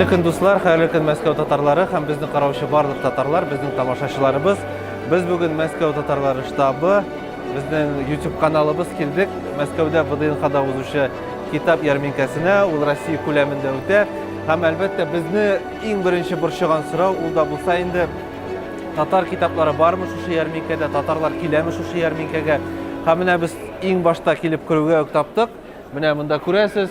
көн, дуслар, хәерле көн, Мәскәү татарлары һәм безне караучы барлык татарлар, безнең тамашачыларыбыз. Без бүген Мәскәү татарлары штабы, безнең YouTube каналыбыз килдек. Мәскәүдә ВДНХда узучы китап ярминкәсенә, ул Россия күләмендә үтә. Һәм әлбәттә, безне иң беренче борчыган сорау, ул да булса инде татар китаплары бармы шушы ярминкәдә, татарлар киләме шушы ярминкәгә? Һәм менә без иң башта килеп керүгә үк таптык. Менә монда күрәсез,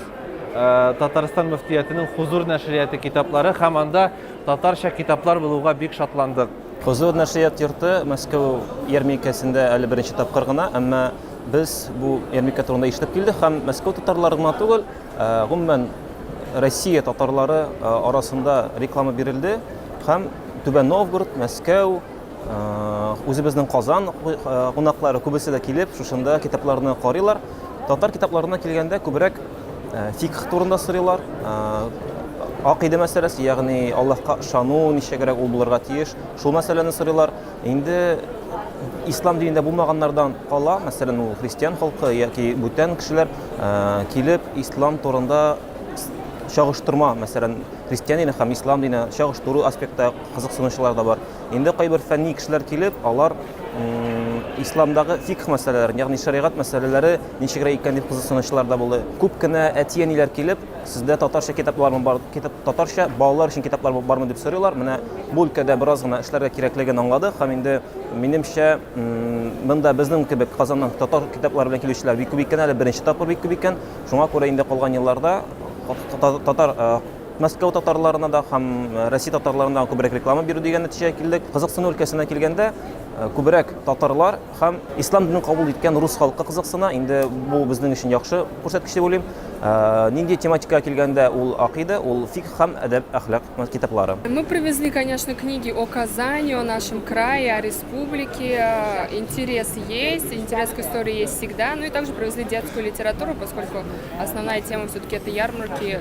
Татарстан мөфтиятенең Хузур нәшрияты китаплары һәм анда татарча китаплар булуга бик шатландык. Хузур нәшрият йорты Мәскәү ярминкәсендә әле беренче тапкыр гына, әмма без бу ярминкә турында ишетеп килдек һәм Мәскәү татарлары гына түгел, гомумән Россия татарлары арасында реклама бирелде һәм Түбән Новгород, Мәскәү, Үзебезнең Казан кунаклары күбесе дә килеп, шушында китапларны карыйлар. Татар китапларына килгәндә күбрәк фикх турында сорыйлар. Акыйдә мәсьәләсе, ягъни Аллаһка ышану ничегрәк ул булырга тиеш, шул мәсьәләне сорыйлар. Инде ислам динендә булмаганнардан кала, мәсәлән, ул христиан халкы яки бүтән кешеләр килеп ислам турында чагыштырма, мәсәлән, христиан дине һәм ислам дине чагыштыру аспектта кызыксынучылар да бар. Инде кайбер фәнни кешеләр килеп, алар исламдагы фикх мәсьәләләрен, ягъни шәригать мәсьәләләре ничегрәк икән дип кызыксынучылар да булды. Күп кенә әти-әниләр килеп, сездә татарча китаплармы бар, китап, татарча балалар өчен китаплар бармы дип сорыйлар. Менә бу өлкәдә бераз гына эшләргә кирәклеген аңладык һәм инде минемчә, монда безнең кебек Казаннан татар китаплары белән килүчеләр бик күп икән әле, беренче тапкыр бик күп икән. Шуңа күрә инде калган елларда татар Мәскәү татарларына да һәм Россия татарларына да күбрәк реклама бирү дигән нәтиҗәгә килдек. Кызыксыну өлкәсенә килгәндә, күбрәк татарлар һәм ислам динен кабул иткән рус халкы кызыксына. Инде бу безнең өчен яхшы күрсәткеч дип уйлыйм. Нинди тематикага килгәндә, ул акыйда, ул фикх һәм әдәп, әхлак китаплары. Мы привезли, конечно, книги о Казани, о нашем крае, о республике. Интерес есть, интерес к истории есть всегда. Ну и также привезли детскую литературу, поскольку основная тема все-таки это ярмарки,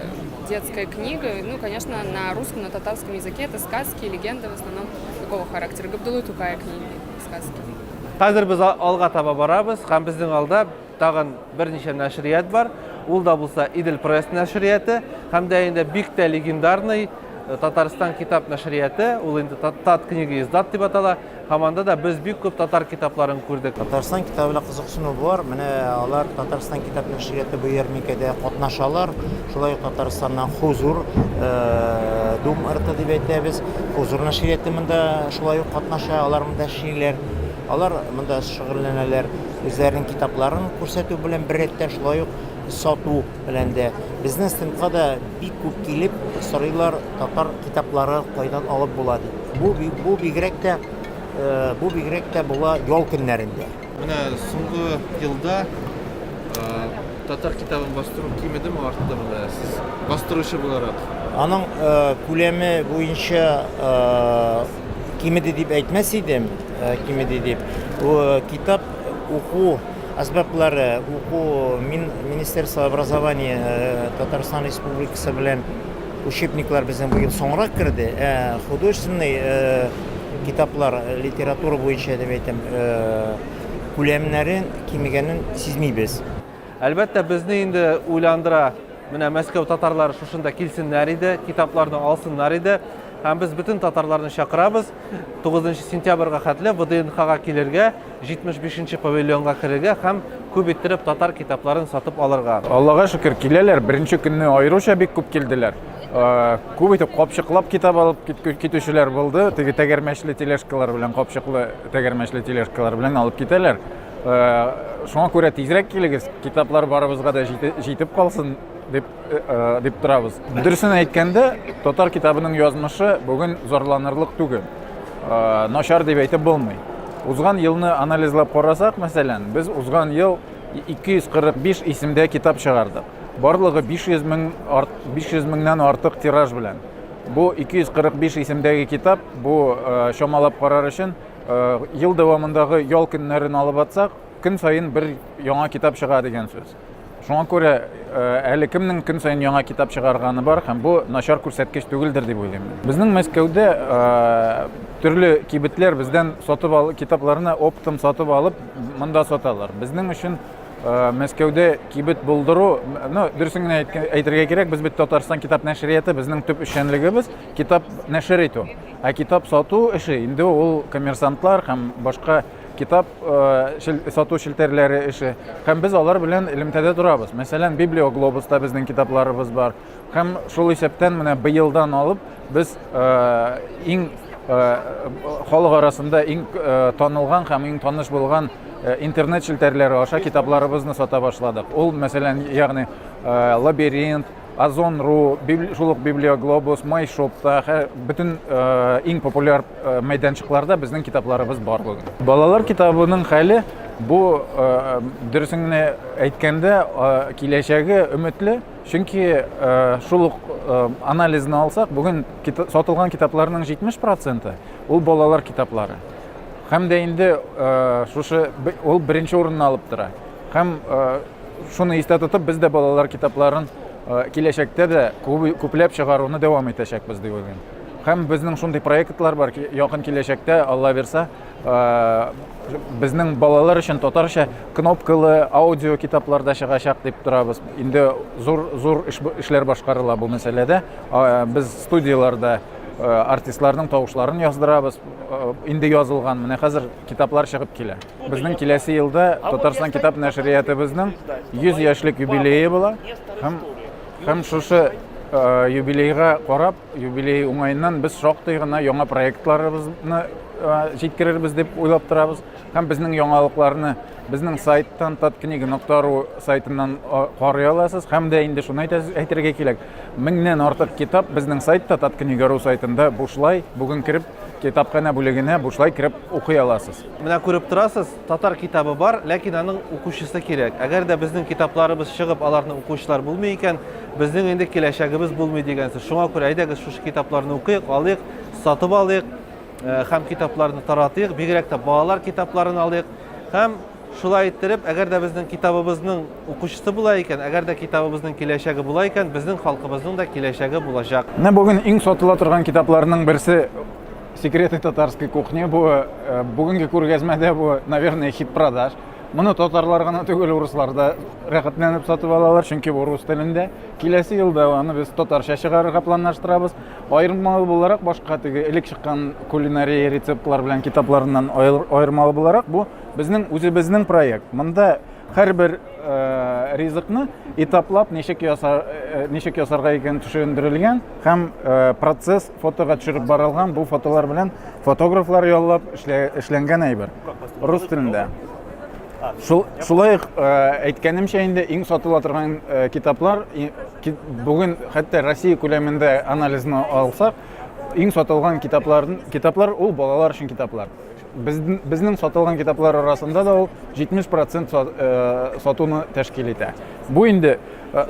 детская книга. Ну, конечно, на русском, на татарском языке это сказки, легенды в основном такого характера. Габдулла Тукая книги, сказки. Хәзер без алга таба барабыз һәм безнең алда тагын берничә нәшрият бар. Ул да булса Идел пресс нәшрияты һәм дә инде бик тә легендарный Татарстан китап нәшрияты, ул инде Тат книга издат дип атала. Һәм анда да без бик күп татар китапларын күрдек. Татарстан китабы белән кызыксыну бар. Менә алар Татарстан китап нәшрияты бу ярминкәдә катнашалар. Шулай ук Татарстаннан Хузур, Дум РТ дип әйтәбез. Хузур нәшрияты монда шулай ук катнаша. Алар монда эшлиләр. Алар монда шөгыльләнәләр. Үзләренең китапларын күрсәтү белән беррәттән шулай ук сату белән дә. Безнең стендка да бик күп килеп сорыйлар, татар китаплары кайдан алып була дип. Бу, бу бигрәк тә э, бу бигрәк тә була ял көннәрендә. Менә соңгы елда э, татар китабын бастыру кимедеме, арттымы менә сез бастыручы буларак? Аның э, күләме буенча кимеде дип әйтмәс идем, кимеде дип. Китап уку әсбаплары, уку мин Министерство образования Татарстан Республикасы белән учебниклар безнең быел соңрак керде. Ә художественный китаплар, литература буенча дип әйтәм, күләмнәрен кимегәнен сизмибез. Әлбәттә, безне инде уйландыра, менә Мәскәү татарлары шушында килсеннәр иде, китапларны алсыннар иде. Һәм без бөтен татарларны чакырабыз, 9 сентябрьгә хәтле ВДНХга килергә, 75 нче павильонга керергә һәм күп иттереп татар китапларын сатып алырга. Аллага шөкер, киләләр. Беренче көнне аеруча бик күп килделәр. Күп итеп капчыклап китап алып китүчеләр булды. Теге тәгәрмәчле тележкалар белән, капчыклы тәгәрмәчле тележкалар белән алып китәләр. Шуңа күрә тизрәк килегез, китаплар барыбызга да җитеп калсын дип дип торабыз. Дөресен әйткәндә, татар китабының язмышы бүген зарланырлык түгел. Начар дип әйтеп булмый. Узган елны анализлап карасак, мәсәлән, без узган ел 245 исемдә китап чыгардык. Барлыгы 500 мең 500 меңнән артык тираж белән. Бу 245 исемдәге китап, бу чамалап карар өчен ел дәвамындагы ял көннәрен алып атсак, көн саен бер яңа китап чыга дигән сүз. Шуңа күрә әле кемнең көн саен яңа китап чыгарганы бар һәм бу начар күрсәткеч түгелдер дип уйлыйм. Безнең Мәскәүдә төрле кибетләр бездән сатып ал китапларны оптом сатып алып монда саталар. Безнең өчен Мәскәүдә кибет булдыру, ну, дөресен генә әйтергә кирәк, без бит Татарстан китап нәшрияты, безнең төп эшчәнлегебез китап нәшер итү. Ә китап сату эше инде ул коммерсантлар һәм башка китап сату челтәрләре эше. Һәм без алар белән элемтәдә торабыз. Мәсәлән, Библиоглобуста безнең китапларыбыз бар. Һәм шул исәптән менә быелдан алып без иң халык арасында иң танылган һәм иң таныш булган интернет челтәрләре аша китапларыбызны сата башладык. Ул, мәсәлән, ягъни Лабиринт, Озон.ру, шул ук Библиоглобус, Майшопта, бөтен иң популяр мәйданчыкларда безнең китапларыбыз бар бүген. Балалар китабының хәле бу, дөресен генә әйткәндә, киләчәге өметле. Чөнки шул ук анализны алсак, бүген сатылган китапларның 70 проценты ул балалар китаплары. Һәм дә инде шушы ул беренче урынны алып тора. Һәм шуны истә тотып, без дә балалар китапларын киләчәктә дә күпләп чыгаруны дәвам итәчәкбез дип уйлыйм. Һәм безнең шундый проектлар бар, якын киләчәктә, Алла бирса, безнең балалар өчен татарча кнопкалы аудио китаплар да чыгачак дип торабыз. Инде зур зур эшләр башкарыла бу мәсьәләдә. Без студияләрдә артистларның тавышларын яздырабыз. Инде язылган, менә хәзер китаплар чыгып килә. Безнең киләсе елда Татарстан китап нәшриятыбызның 100 яшьлек юбилее була. Һәм һәм шушы юбилейга карап, юбилей уңаеннан без шактый гына яңа проектларыбызны җиткерербез дип уйлап торабыз. Һәм безнең яңалыкларны безнең сайттан tatkniga.ru сайтыннан карый аласыз. Һәм дә инде шуны әйтергә кирәк, меңнән артык китап безнең сайтта tatkniga.ru сайтында бушлай бүген кереп китапханә бүлегенә бушлай кереп укый аласыз. Менә күреп торасыз, татар китабы бар, ләкин аның укучысы кирәк. Әгәр дә безнең китапларыбыз чыгып, аларны укучылар булмый икән, безнең инде киләчәгебез булмый дигән сүз. Шуңа күрә әйдәгез шушы китапларны укыйк, алыйк, сатып алыйк. Һәм китапларны таратыйк, бигрәк тә балалар китапларын алыйк. Һәм шулай иттереп, әгәр дә безнең китабыбызның укучысы була икән, әгәр дә китабыбызның киләчәге була икән, безнең халкыбызның да киләчәге булачак. Менә бүген иң сатыла торган китапларның берсе Секреты татарской кухни. Бу бүгенге күргәзмәдә бу, наверное, хит продаж. Моны татарлар гына түгел, урыслар да рәхәтләнеп сатып алалар, чөнки бу рус телендә. Киләсе елда аны без татарча чыгарырга планлаштырабыз. Аермалы буларак башка теге элек чыккан кулинария рецептлар белән китапларыннан аермалы буларак бу безнең үзебезнең проект. Монда һәрбер э, ризыкны этаплап ничек ясар э, ничек ясарга икән төшендерелгән һәм э, процесс фотога төшереп барылган. Бу фотолар белән фотографлар яллап эшләнгән әйбер. Рус телендә. Шул, шулай ук әйткәнемчә инде иң сатыла торган китаплар бүген хәтта Россия күләмендә анализны алсак, иң сатылган китаплар, китаплар ул балалар өчен китаплар. Без, безнең сатылган китаплар арасында да ул 70% сатуны тәшкил итә. Бу инде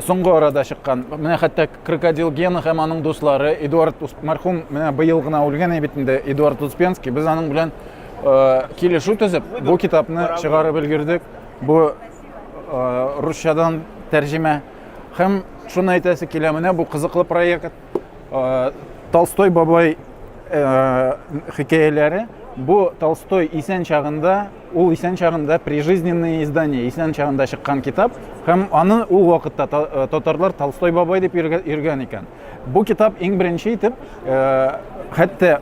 соңгы арада чыккан, менә хәтта Крокодил Гена һәм аның дуслары Эдуард мәрхүм менә быел гына үлгән бит инде Эдуард Успенский, без аның белән килешү төзеп, бу китапны чыгарып өлгердек. Бу русчадан тәрҗемә. Һәм шуны әйтәсе килә, менә бу кызыклы проект. Толстой бабай хикәяләре. Бу Толстой исән чагында, ул исән чагында прижизненное издание, исән чагында чыккан китап. Һәм аны ул вакытта татарлар Толстой бабай дип йөргән икән. Бу китап иң беренче итеп, хәтта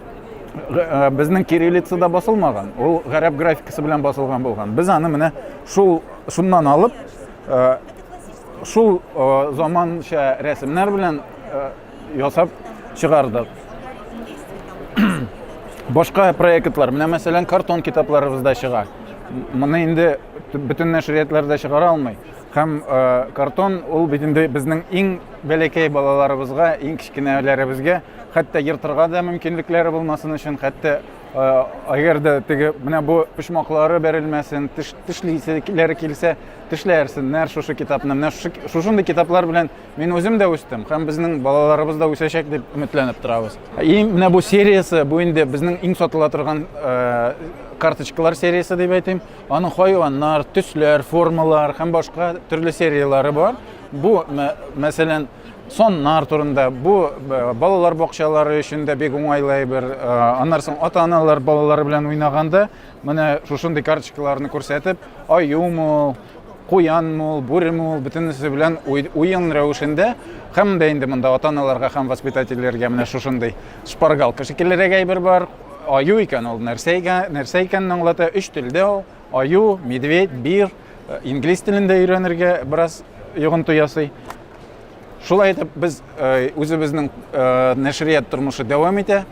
безнең кириллицада басылмаган, ул гарәп графикасы белән басылган булган. Без аны менә шул шуннан алып, шул заманча рәсемнәр белән ясап чыгардык. Башка проектлар, менә мәсәлән, картон китапларыбыз да чыга. Моны инде бөтен нәшриятлар да чыгара алмый. Һәм картон ул бит инде безнең иң бәләкәй балаларыбызга, иң кечкенәләребезгә, хәтта ертырга да мөмкинлекләре булмасын өчен, хәтта әгәр дә теге менә бу почмаклары бәрелмәсен, теш, тешлиселәре килсә, тешләрсеннәр шушы китапны. Менә шушындый китаплар белән мин үзем дә үстем һәм безнең балаларыбыз да үсәчәк дип өметләнеп торабыз. И менә бу сериясе, бу инде безнең иң сатыла торган карточкалар сериясе дип әйтим. Аның хайваннар, төсләр, формалар һәм башка төрле серияләре бар. Бу, мәсәлән, соннар турында, бу балалар бакчалары өчен дә бик уңайлы әйбер. Аннан соң ата-аналар балалары белән уйнаганда, менә шушындый карточкаларны күрсәтеп, аюмы ул, Куянмы ул, бүреме ул, бөтенесе белән уен рәвешендә. Һәм дә инде монда ата-аналарга һәм воспитательләргә менә шушындый шпаргалка шикеллерәк әйбер бар. Аю икән ул нәрсә икән, нәрсә икәнен аңлата. Өч телдә ул. Аю, медведь, бир. Э, инглиз телен дә өйрәнергә бераз йогынты ясый. Шулай итеп без э, үзебезнең э, нәшрият тормышы дәвам итә.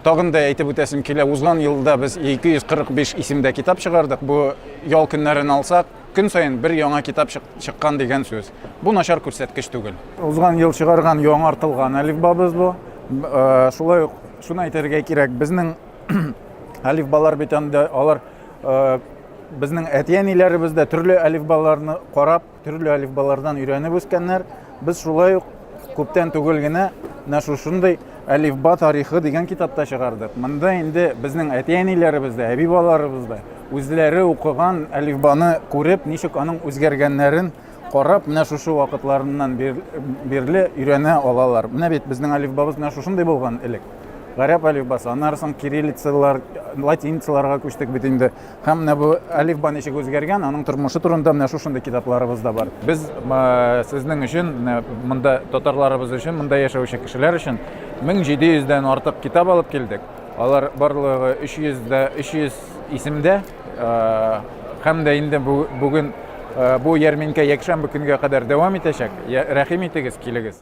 Тагын да әйтеп үтәсем килә, узган елда без 245 исемдә китап чыгардык. Бу ял көннәрен алсак, көн саен бер яңа китап чыккан дигән сүз. Бу начар күрсәткеч түгел. Узган ел чыгарган яңартылган әлифбабыз бу. Шулай ук шуны әйтергә кирәк, безнең әлифбалар бит анда алар безнең әти-әниләребез дә төрле әлифбаларны карап, төрле әлифбалардан өйрәнеп үскәннәр. Без шулай ук күптән түгел генә менә шушындый Әлифба тарихы дигән китап та чыгардык. Монда инде безнең әти-әниләребез дә, әби-бабаларыбыз да үзләре укыган әлифбаны күреп, ничек аның үзгәргәннәрен карап, менә шушы вакытларыннан бирле өйрәнә алалар. Менә бит безнең әлифбабыз менә шушындый булган элек. Гарәп әлифбасы, аннары соң кириллицалар, латиницаларга күчтек бит инде. Һәм менә бу әлифба ничек үзгәргән, аның тормышы турында менә шушындый китапларыбыз да бар. Без сезнең өчен, менә монда татарларыбыз өчен, монда яшәүче кешеләр өчен 1700 дән артык китап алып килдек. Алар барлыгы 300 дә 300 исемдә. Һәм дә инде бүген бу ярминкә якшәмбе көнгә кадәр дәвам итәчәк. Рәхим итегез, килегез.